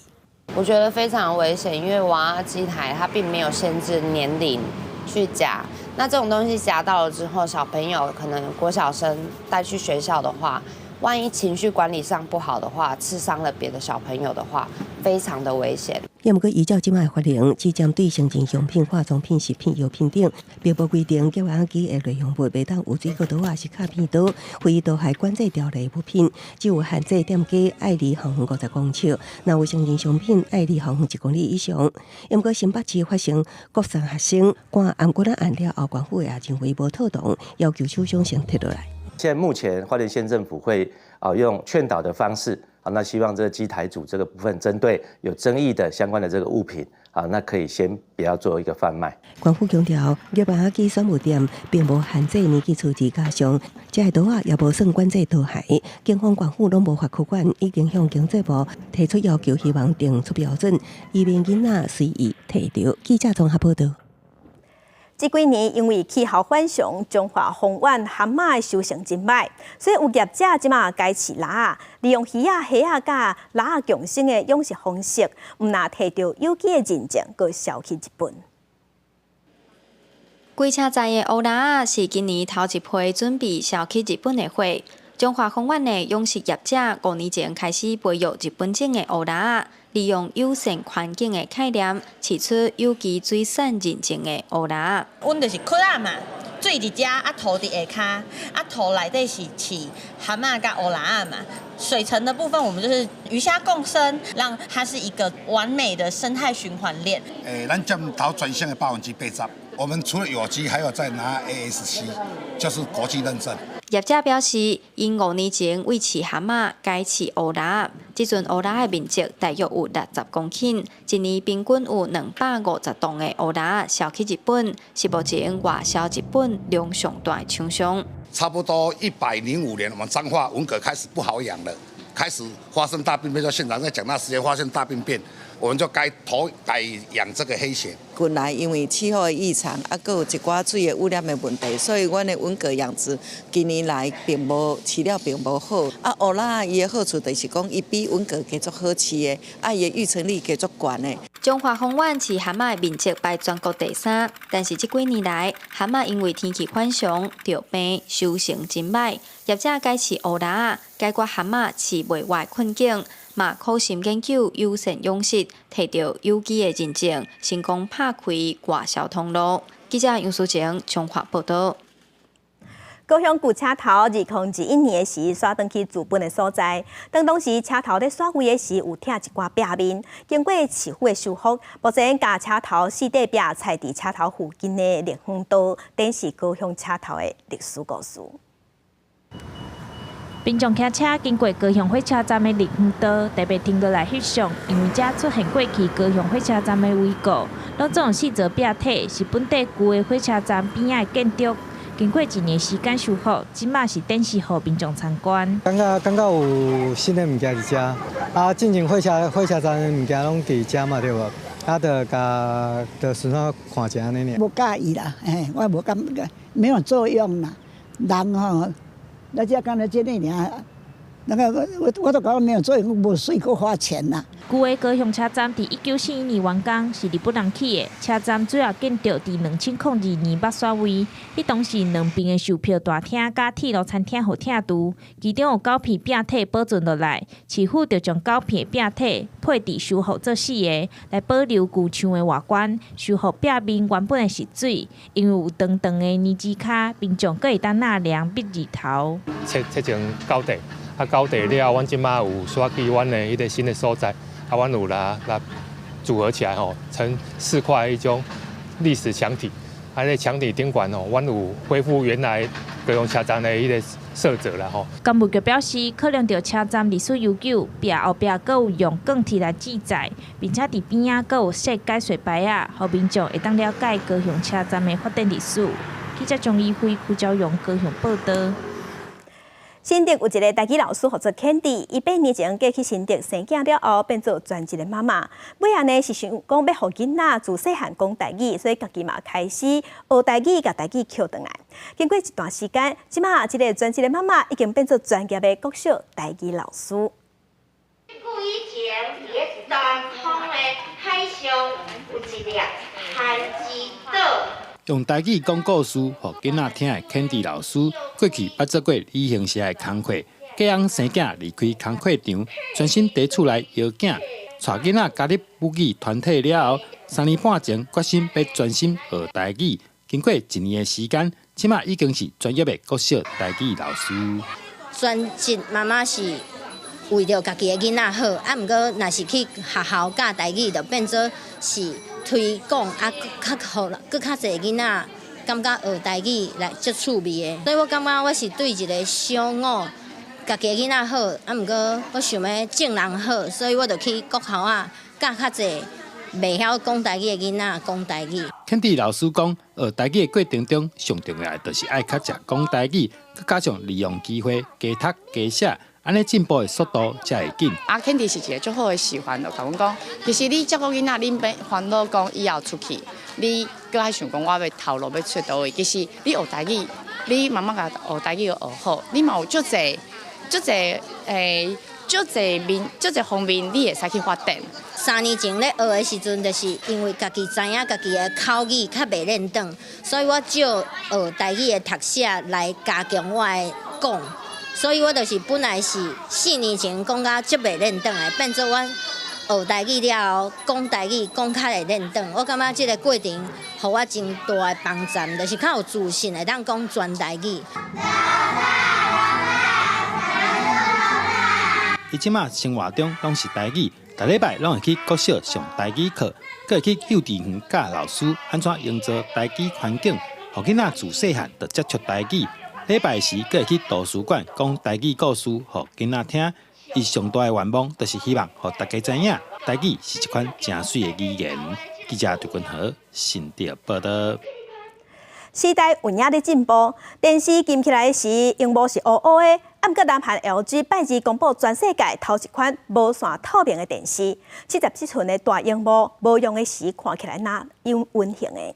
我覺得非常危險，因為娃娃機台它並沒有限制年齡去夾，那這種東西夾到了之後，小朋友可能國小生帶去學校的話，萬一情緒管理上不好的話，刺傷了別的小朋友的話，非常的危險。也毋過依照這擺的法令，只針對成人用品、化妝品、食品、藥品等，並無規定夾蠓仔機的內容物袂當有水果刀抑是敲片刀，非毒害管制條例物品，只有限制店家愛離校園50公尺，若有成人商品愛離校園1公里以上。毋過新北市發生國三學生灌頷莒仔案了後，縣府也認為無妥當，要求廠商先撤落來。現在目前花蓮縣政府會用勸導的方式。好，那希望這個機台主這個部分，針對有爭議的相關的這個物品，啊，那可以先不要做一個販賣。縣府強調，夾蠓仔機選物店並無限制年紀初級加上，這个刀仔也無算管制刀械，警方縣府攏無法去管，已經向經濟部提出要求，希望定出標準，以免囡仔隨意提著。記者綜合報導。這幾年因為氣候反常，彰化豐原蚶仔的收成真䆀，所以有業者這馬改飼蜊仔，利用魚仔、蝦仔佮蜊仔共生的養殖方式，毋但提著有機的認證，閣銷去日本。歸車站的烏蜊仔是今年頭一批準備銷去日本的貨。彰化豐原的養殖業者5年前開始培育日本種的烏蜊仔，利用友善環境的概念，飼出有機水產認證的烏蜊仔。阮就是殼仔嘛，水佇遮，啊土佇下跤，啊土內底是飼蚶仔佮烏蜊仔嘛。水層的部分，我們就是魚蝦共生，讓它是一個完美的生態循環鏈。咱佔頭全省的80%，我們除了有機，還有再拿 ASC，就是國際認證。業者表示，𪜶5年前為飼蚶仔改飼烏蜊仔，這陣烏蜊仔的面積大約有60公頃，一年平均有250噸的烏蜊仔銷去日本，是目前外銷日本量上大的廠商。差不多105年，我們彰化文蛤開始不好養了，開始發生大病變，就縣長在講那時間發生大病變，我們就該投改養這個黑鱔。近來因為氣候的異常，啊，閣有一寡水的污染的問題，所以阮的文蛤養殖近年來並無飼料並無好。啊，烏蜊仔伊的好處就是講，伊比文蛤加足好飼的，啊，伊的育成率加足懸的。彰化豐原飼蚶仔的面積排全國第三，但是這幾年來，蚶仔因為天氣反常，著病收成真䆀，業者改飼烏蜊仔，解決蚶仔飼袂活的困境。嘛苦心研究友善養殖，提著有機的認證，成功拍開外銷通路。記者楊淑晴彰化報導。高雄舊車頭2021年的時，徙轉去自本的所在。當當時車頭咧徙位的時，有拆一寡壁面，經過市府的修復，目前共車頭四塊壁裁佇車頭附近的綠園道，展示高雄車頭的歷史故事。民眾騎車經過高雄火車站的綠園道，特別停落來翕相，因為這出現過去高雄火車站的遺構，攏總四座壁體是本地舊的火車站邊仔的建築。經過一年時間修復，這馬是展示予民眾參觀。感覺感覺有新的物件佇遮，啊，進前火車站的物件攏佇遮嘛，對無？啊，就共就順手看一下按呢爾。無佮意啦，嘿，我無感覺沒有作用啦，人吼。那這敢若這呢爾，那個我都感覺沒有作用，無水閣花錢啦。舊的高雄車站佇1941年完工，是日本人起的。車站主要建築佇2002年捌徙位，彼當時兩邊的售票大廳佮鐵路餐廳予拆除，其中有九片壁體保存落來。市府就將九片壁體配置修復做四个，來保留舊牆的外觀，修復壁面原本的穡水。因為有長長的泥子跤，民眾閣會當納涼避日頭。切切成九塊，啊九塊了後，阮這馬有徙去阮的彼个新的所在，啊，阮有來來組合起來吼，成四塊彼種歷史牆體。啊，那牆體頂懸吼，阮有恢復原來高雄車站的彼个色澤啦吼。工務局表示，考量著車站歷史悠久，壁後壁閣有用鋼鐵來記載，並且佇邊仔閣有設解說牌仔，予民眾會當了解高雄車站的發展歷史。記者張怡輝、邱昭勇高雄報導。新竹有一个台語老師，號做 Candy，伊8年前嫁去新竹生囝了後，變做全職的媽媽。尾仔呢是想講欲予囡仔自細漢講台語，所以家己嘛開始學台語，共台語抾轉來。經過一段時間，這馬這个全職的媽媽已經變做專業的國小台語老師。久以前，佇咧東方的海上有一粒寒之島。用台語講故事，予囡仔聽的 Candy 老師，過去捌做過旅行社的工課，嫁翁生囝離開工課場，專心佇厝內搖囝，帶囡仔加入母語團體了後，3年半前決心欲專心學台語。經過一年的時間，這馬已經是專業的國小台語老師。全職媽媽是為著家己的囡仔好，啊，毋過若是去學校教台語，就變做是推廣啊，較予閣較濟囡仔感覺學台語來足趣味的。所以我感覺我是對一个小我家己的囡仔好，啊，毋過我想欲眾人好，所以我就去國校仔教較濟袂曉講台語的囡仔講台語。肯迪老師講，學台語的過程中，上重要的就是愛較常講台語，閣加上利用機會加讀加寫，按呢進步的速度才會緊。啊，肯迪是一个足好的示範，就共阮講，其實你照顧囡仔，你免煩惱講以後出去，你閣愛想講我欲頭路欲出佗位。其實你學台語，你慢慢共學台語學好，你嘛有足濟足濟欸足濟面足濟方面，你會使去發展。3年前咧學的時陣，就是因為家己知影家己的口語較袂輪轉，所以我借學台語的讀寫來加強我的講。所以我就是本來是4年前講甲足袂輪轉的，變做我學台語了後，講台語講較會輪轉。我感覺這个過程予我真大的幫助，就是較有自信會當講全台語。伊這馬生活中攏是台語，逐禮拜攏會去國小上台語課，閣會去幼稚園教老師按怎營造台語環境，予囡仔自細漢就接觸台語。禮拜時閣會去圖書館講台語故事，予囡仔聽。伊上大的願望就是希望予大家知影，台語是一款誠媠的語言。記者陳君豪新竹報導。時代有影咧進步，電視撳起來時，螢幕是烏烏的。啊，毋過南韓 LG 拜二公布全世界頭一款無線透明的電視，77寸的大螢幕，無用的時看起來若有溫馨的。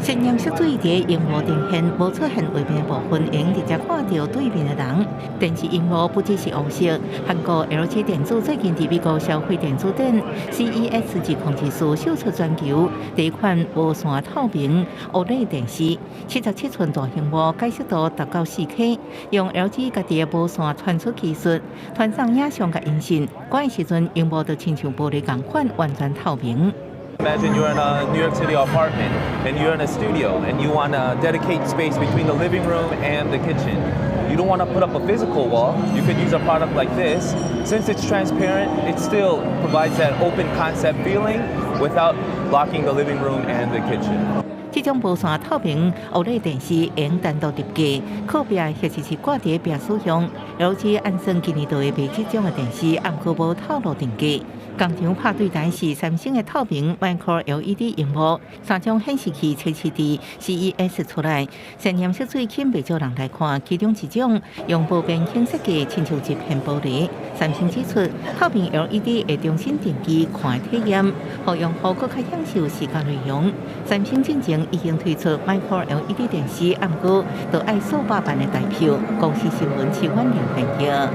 鮮豔色水佇螢幕呈現，無出現畫面部分，會用直接看著對面的人。電視螢幕不只是烏色，韓國 LG 電子最近佇美國消費電子展 CES 2024秀出全球第一款無線透明 OLED 電視，77寸大螢幕解析度達到 4K，用 LG 家己的無線傳輸技術傳送影像佮音訊，關的時陣螢幕就親像玻璃仝款，完全透明。 Imagine you're in a New York City apartment and you're in a studio and you want to dedicate space between the living room and the kitchen. You don't want to put up a physical wall. You could use a product like this. Since it's transparent, it still provides that open concept feeling without blocking the living room and the kitchen. 這種無線透明 OLED 電視會單獨入架，靠壁或者是掛佇壁使用。LG 按算今年就會賣這種的電視，毋過無透露定價。同場拍對台是三星的透明 Micro LED 螢幕，三種顯示器測試佇 CES 出來，鮮豔色水吸引袂少人來看。其中一種用無邊框設計，親像一片玻璃。三星指出，透明 LED 會重新定義看的體驗，予用戶閣較享受視覺內容。三星進前已經推出 Micro LED 電視，毋過都愛數百萬的台票。公視新聞徐婉玲編譯。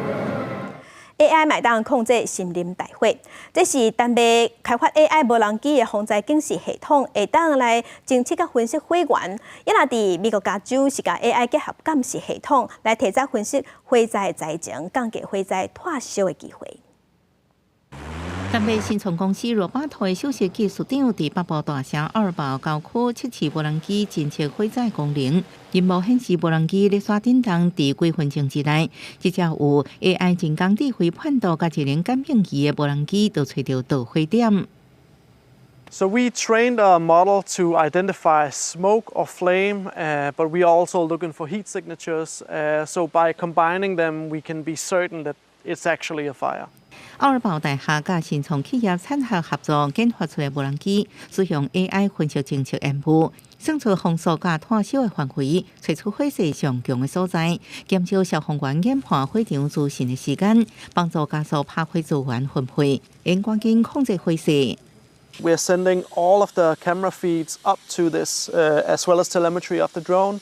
AI 嘛會當控制森林大火，這是丹麥開發 AI 無人機的防災警示系統，會當來偵測佮分析火源。也若佇美國加州是共 AI 結合監視系統，來提早分析火災的災情，降低火災湠燒的機會。丹麥新創公司羅巴托的首席技術長佇北部大城奧爾堡郊區測試無人機偵測火災功能。螢幕顯示無人機咧煞振動，佇幾分鐘之內，這隻有 AI 人工智慧判斷佮智能感應器的無人機就揣著導火點。 So we trained a model to identify smoke or flame, but we are also looking for heat signatures. So by combining them, we can be certain that it's actually a fire. 奧爾堡大學佮新創企業產學合作研發出的無人機，使用 AI 分析偵測煙霧，算出風速佮炭燒的範圍，揣出火勢上強的所在，減少消防員研判火場資訊的時間，幫助加速拍火資源分配，用趕緊控制火勢。 We are sending all of the camera feeds up to this, as well as telemetry of the drone.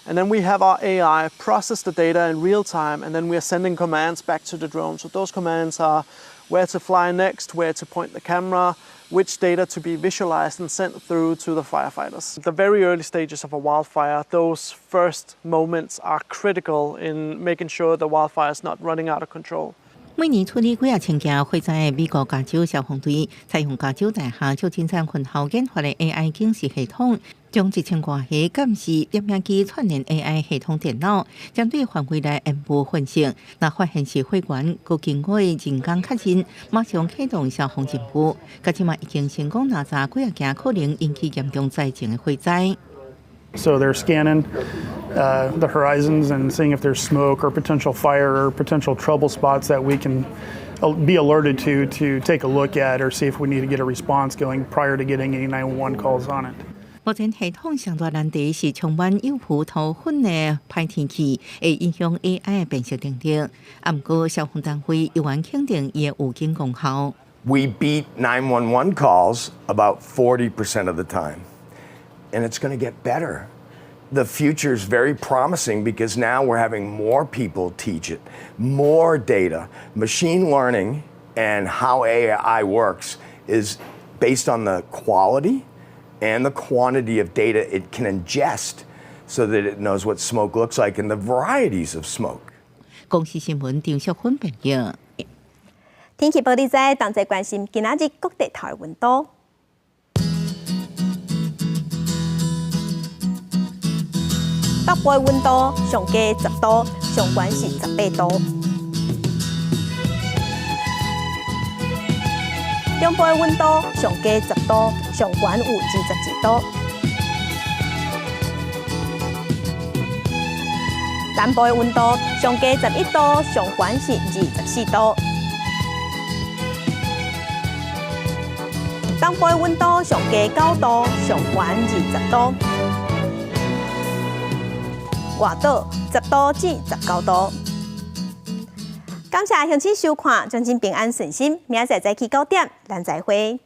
And then we have our AI process the data in real time, and then we are sending commands back to the drone. So those commands are where to fly next, where to point the camera, which data to be visualized and sent through to the firefighters. The very early stages of a wildfire, those first moments are critical in making sure the wildfire is not running out of control. 每年處理幾仔千件火災的美國加州消防隊，採用加州大學舊金山分校研發的 AI 警示系統，將1000外個監視攝影機串聯 AI 系統電腦，針對範圍內煙霧分析，若發現是火源，閣經過人工確認，馬上啟動消防任務。到這馬已經成功攔查幾仔件可能引起嚴重災情的火災。 So they're scanning the horizons and seeing if there's smoke or potential fire or potential trouble spots that we can be alerted to take a look at or see if we need to get a response going prior to getting any 911 calls on it. 目前系統上大難題是充滿有氟塗粉的歹天氣，會影響 AI 的辨識能力。啊，毋過消防單位猶原肯定伊的預警功效。 We beat 911 calls about 40% of the time, and it's going to get better. The future is very promising because now we're having more people teach it, more data. Machine learning and how AI works is based on the quality and the quantity of data it can ingest so that it knows what smoke looks like and the varieties of smoke. 公視新聞張淑芬編譯。天氣報你知，同齊關心今仔日各地頭的溫度。北部的溫度上低10度，上懸是18度。中部的溫度上低10度，上懸有22度。南部的溫度上低11度，上懸是24度。東部的溫度上低9度，上懸20度。外島10度至19度。感謝鄉親收看，祝恁平安順心。明仔載早起9點，咱再會。